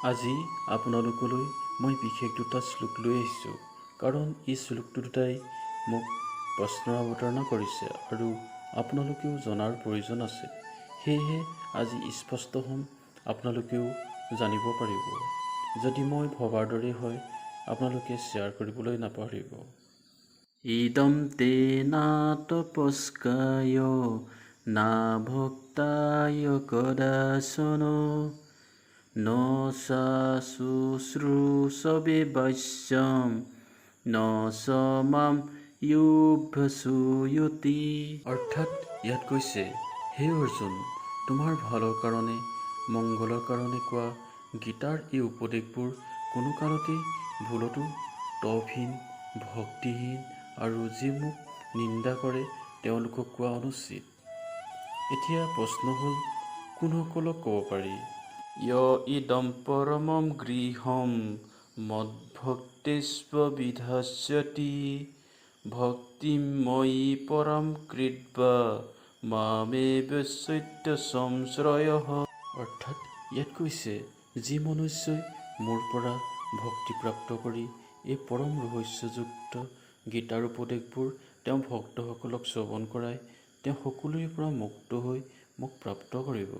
আজি আপোনালোকলৈ মই বিশেষ দুটা শ্লোক লৈ আহিছোঁ, কাৰণ এই শ্লোকটো দুটাই মোক প্ৰশ্নৰ অৱতাৰণা কৰিছে আৰু আপোনালোকেও জনাৰ প্ৰয়োজন আছে। সেয়েহে আজি স্পষ্ট হ'ম, আপোনালোকেও জানিব পাৰিব। যদি মই ভবাৰ দৰেই হয়, আপোনালোকে শ্বেয়াৰ কৰিবলৈ নাপাহৰিব। ইদম তে না তপস্কায় না ভক্তায় কদাচন ন শুশ্ৰূষবে বাস্যম ন চ মাম য়ুভ্যসূয়তি। অৰ্থাৎ ইয়াত কৈছে, হে অৰ্জুন, তোমাৰ ভালৰ কাৰণে, মংগলৰ কাৰণে কোৱা গীতাৰ এই উপদেশবোৰ কোনো কালতেই ভুলতো তপহীন, ভক্তিহীন আৰু যি মোক নিন্দা কৰে তেওঁলোকক কোৱা অনুচিত। এতিয়া প্ৰশ্ন হ'ল, কোনসকলক ক'ব পাৰি? য় ইদম পৰমম গৃহম মদ্ভক্তেষ্বভিধাস্যতি ভক্তিম ময়ি পৰাম কৃত্বা মামেৱৈষ্যত্য সংশ্ৰয়ঃ। অৰ্থাৎ ইয়াত কৈছে, যি মনুষ্যই মোৰ পৰা ভক্তি প্ৰাপ্ত কৰি এই পৰম ৰহস্যযুক্ত গীতাৰ উপদেশবোৰ তেওঁ ভক্তসকলক শ্ৰৱণ কৰাই, তেওঁ সকলোৰে পৰা মুক্ত হৈ মোক প্ৰাপ্ত কৰিব।